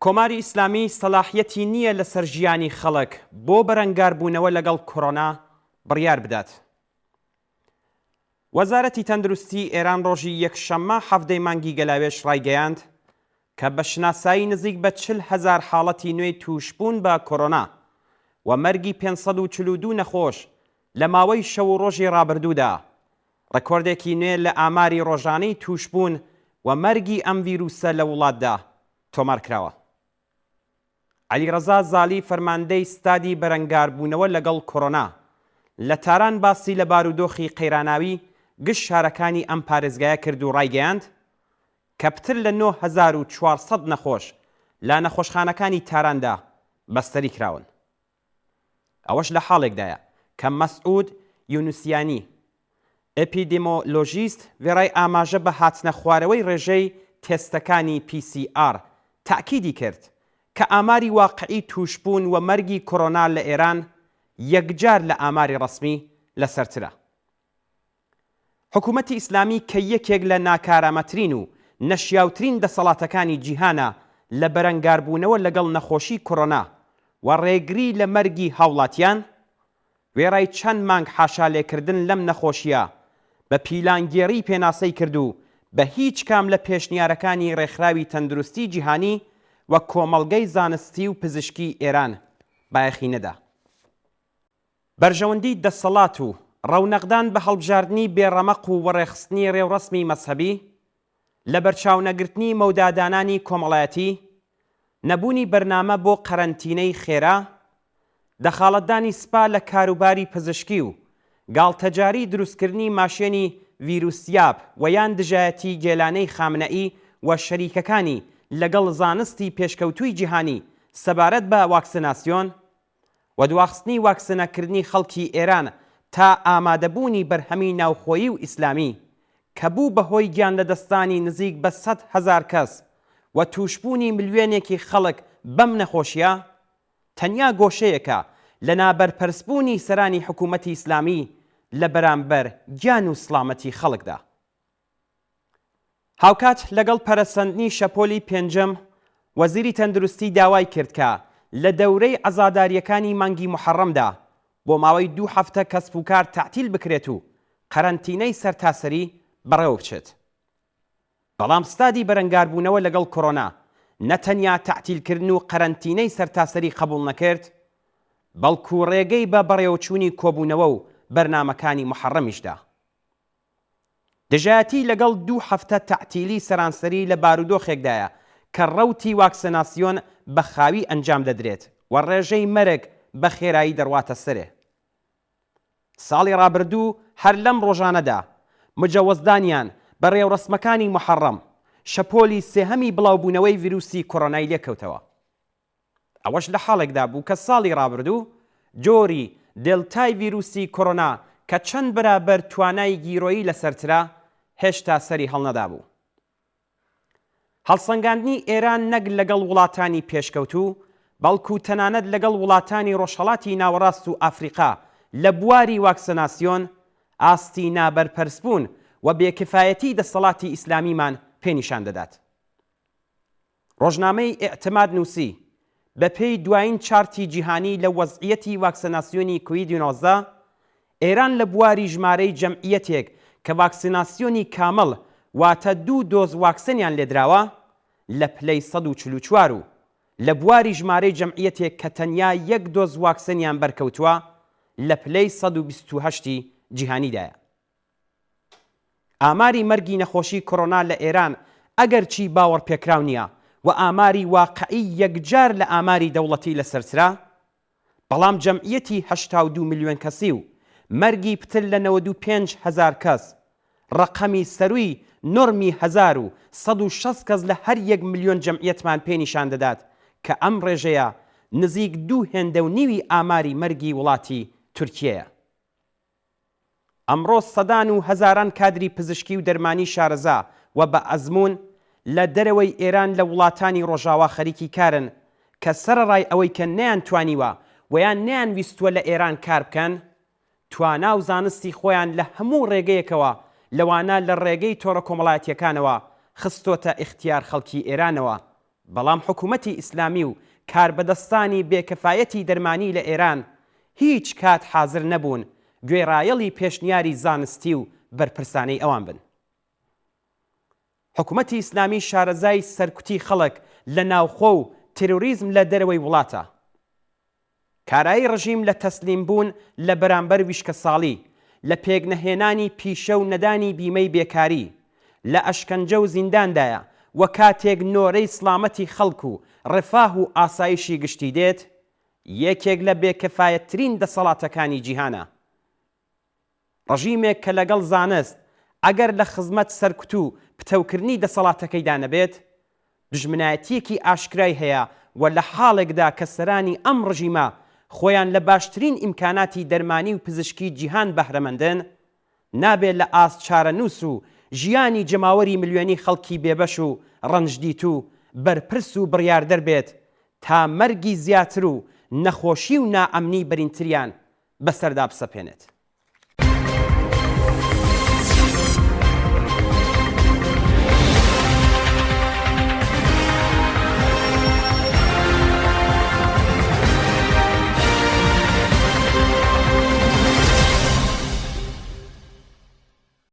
کۆماری ئیسلامی سەلاحیەتی نییە لەسەر ژیانی خەڵک بۆ بەرەنگاربوونەوە لەگەڵ کۆرۆنا بڕیار بدات. وەزارەتی تەندروستی ئێران ڕۆژی یەکشەممە حەڤدەی مانگی گەلاوێژ ڕایگەیاند کە بە شناسایی نزیک بە 40 هەزار حاڵەتی نوێی تووشبوون بە کۆرۆنا و مەرگی 542 نەخۆش لە ماوەی شەو و ڕۆژی ڕابردوودا ڕێکۆردێکی نوێ لە ئاماری ڕۆژانەی تووشبوون و مەرگی ئەم ڤیروسە لە وڵاتدا تۆمار کراوە. عەلیڕەزا زالی فەرماندەی ستادی بەرەنگاربوونەوە لەگەڵ کۆرۆنا لە تاران باسی لە بارودۆخی قەیراناوی گشت شارەکانی ئەم پارێزگایە کرد و ڕایگەیاند کە پتر لە 9400 نەخۆش لە نەخۆشخانەکانی تاراندا بەستەری کراون. ئەوەش لە حاڵێکدایە کە مەسعود یونسیانی، ئێپیدێمۆلۆژیست وێڕای ئاماژە بە هاتنە خوارەوەی ڕێژەی تێستەکانی پی سی ئاڕ تەئکیدی کرد کە ئاماری واقعی تووشبوون وە مەرگی کۆرۆنا لە ئێران یەکجار لە ئاماری ڕەسمی لەسەرترە. حکوومەتی ئیسلامی کە یەکێک لە ناکارامەترین و نەشیاوترین دەسەڵاتەکانی جیهانە لە بەرەنگاربوونەوە لەگەڵ نەخۆشی کۆرۆنا و ڕێگری لە مەرگی هاوڵاتیان، وێڕای چەند مانگ حاشالێکردن لەم نەخۆشییە بە پیلانگێڕی پێناسەی کرد و بە هیچ کام لە پێشنیارەکانی ڕێکخراوی تەندروستی جیهانی و کۆمەڵگەی زانستی و پزیشکی ئێران بایەخی نەدا. بەرژەوەندی دەسەڵات و ڕەونەقدان بە هەڵبژاردنی بێ ڕەمەق و وەڕێخستنی ڕێوڕەسمی مەزهەبی، لەبەرچاونەگرتنی مەودادانانی کۆمەڵایەتی، نەبوونی بەرنامە بۆ قەرەنتینەی خێرا، دەخاڵەتدانی سپا لە کاروباری پزشکی و گاڵتەجاری دروستکردنی ماشێنی ڤیروسیاب و یان دژایەتی گێلانەی خامنەئی و شەریکەکانی لەگەڵ زانستی پێشکەوتووی جیهانی سەبارەت بە واکسناسیۆن، و دواخستنی واکسنەکردنی خەڵکی ئێران تا ئامادەبوونی بەرهەمی ناوخۆیی و ئیسلامی کە بوو بە هۆی گیانلەدەستدانی نزیک بە 100,000 کەس و تووشبوونی ملیۆنێکی خەڵک بەم نەخۆشییە تەنیا گۆشەیەکە لە نابەرپرسبوونی سەرانی حکوومەتی ئیسلامی لە بەرامبەر گیان و سڵامەتی خەڵکدا. هاوکات لەگەڵ پەرەسەندنی شەپۆلی پێنجەم، وەزیری تەندروستی داوای کرد کە لە دەورەی عەزادارییەکانی مانگی موحەڕەمدا بۆ ماوەی دوو هەفتە کەسب و کار تەعتیل بکرێت و قەرەنتینەی سەرتاسەری بەڕێوەبچێت. بەڵام ستادی بەرەنگاربوونەوە لەگەڵ کۆرۆنا نە تەنیا تەعتیلکردن و قەرەنتینەی سەرتاسەری قەبوڵ نەکرد، بەڵکو ڕێگەی بە بەڕێوەچوونی کۆبوونەوە و بەرنامەکانی موحەڕەمیش دا. دژایەتی لەگەڵ دوو هەفتە تەعتیلی سەرانسەری لە بارودۆخێکدایە کە ڕەوتی واکسەناسیۆن بە خاوی ئەنجام دەدرێت و ڕێژەی مەرگ بە خێرایی دەڕواتە سەرێ. ساڵی ڕابردوو هەر لەم ڕۆژانەدا مجەوەزدانیان بە ڕێوڕەسمەکانی موحەڕەم، شەپۆلی سێهەمی بڵاوبوونەوەی ڤیروسی کۆرۆنای لێکەوتەوە. ئەوەش لە حاڵێکدا بوو کە ساڵی ڕابردوو جۆری دێلتای ڤیروسی کۆرۆنا کە چەند بەرابەر توانای گیرۆیی لەسەرترە، هێشتا سەری هەڵنەدابوو. هەڵسەنگاندنی ئێران نەک لەگەڵ وڵاتانی پێشکەوتوو، بەڵکوو تەنانەت لەگەڵ وڵاتانی ڕۆژهەڵاتی ناوەڕاست و ئافریقا لە بواری واکسەناسیۆن، ئاستی نابەرپرسبوون و بێکفایەتیی دەسەڵاتی ئیسلامیمان پێ نیشان دەدات. ڕۆژنامەی ئیعتماد نووسی، بە پێی دوایین چارتی جیهانی لە وەزعییەتی واکسەناسیۆنی کوید 19، ئێران لە بواری ژمارەی جەمعییەتێک کە واکسیناسیۆنی کامڵ واتە دوو دۆز واکسەنیان لێدراوە لە پلەی 144 و لە بواری ژمارەی جەمعییەتێک کە تەنیا یەک دۆز واکسەنیان بەرکەوتووە لە پلەی 128 ی جیهانیدایە. ئاماری مەرگی نەخۆشی کۆرۆنا لە ئێران ئەگەرچی باوەڕپێکراو نییە و ئاماری واقعی یەکجار لە ئاماری دەوڵەتی لەسەرترە، بەڵام جەمعیەتی 82 ملیۆن کەسی و مەرگی پتر لە 95 هەزار کەس، ڕەقەمی سەرووی نۆرمی 1160 کەس لە هەر یەک ملیۆن جەمعیەتمان پێ نیشان دەدات کە ئەم ڕێژەیە نزیک دوو هێندە و نیوی ئاماری مەرگی وڵاتی تورکیەیە. ئەمڕۆ سەدان و هەزاران کادری پزیشکی و دەرمانی شارەزا و بە ئەزموون لە دەرەوەی ئێران لە وڵاتانی ڕۆژاوا خەریکی کارن کە سەرەڕای ئەوەی کە نەیانتوانیوە و یان نەیانویستووە لە ئێران کار بکەن توانا و زانستی خۆیان لە هەموو ڕێگەیەکەوە لەوانە لە ڕێگەی تۆڕە کۆمەڵایەتییەکانەوە خستۆتە ئیختیار خەڵکی ئێرانەوە. بەڵام حکوومەتی ئیسلامی و کاربەدەستانی بێ کەفایەتی دەرمانی لە ئێران هیچ کات حازر نەبوون گوێڕایەڵی پێشنیاری زانستی و بەرپرسانەی ئەوان بن. حکومەتی ئیسلامی شارەزای سەرکوتی خەڵک لە ناوخۆ و تێرۆریزم لە دەرەوەی وڵاتە. کارایی ڕژیم لە تەسلیم بوون لە بەرامبەر ویشکەساڵی، لە پێکنەهێنانی پیشە و نەدانی بیمەی بێکاری، لە ئەشکەنجە و زینداندایە و کاتێک نۆرەی سڵامەتی خەڵک و ڕفاه و ئاسایشی گشتی دێت، یەکێک لە بێکەفایەتترین دەسەڵاتەکانی جیهانە. ڕژیمێک کە لەگەڵ زانست ئەگەر لە خزمەت سەرکوت و پتەوکردنی دەسەڵاتەکەیدا نەبێت، دوژمنایەتییەکی ئاشکرای هەیە و لە حاڵێکدا کە سەرانی ئەم ڕژیمە خۆیان لە باشترین ئیمکاناتی دەرمانی و پزیشکی جیهان بەهرەمەندن، نابێ لە ئاست چارەنووس و ژیانی جەماوەری ملیۆنی خەڵکی بێبەش و ڕەنجدیتوو بەرپرس و بڕیاردەر بێت تا مەرگی زیاتر و نەخۆشی و نائەمنی بەرینتریان بەسەردا بسەپێنێت.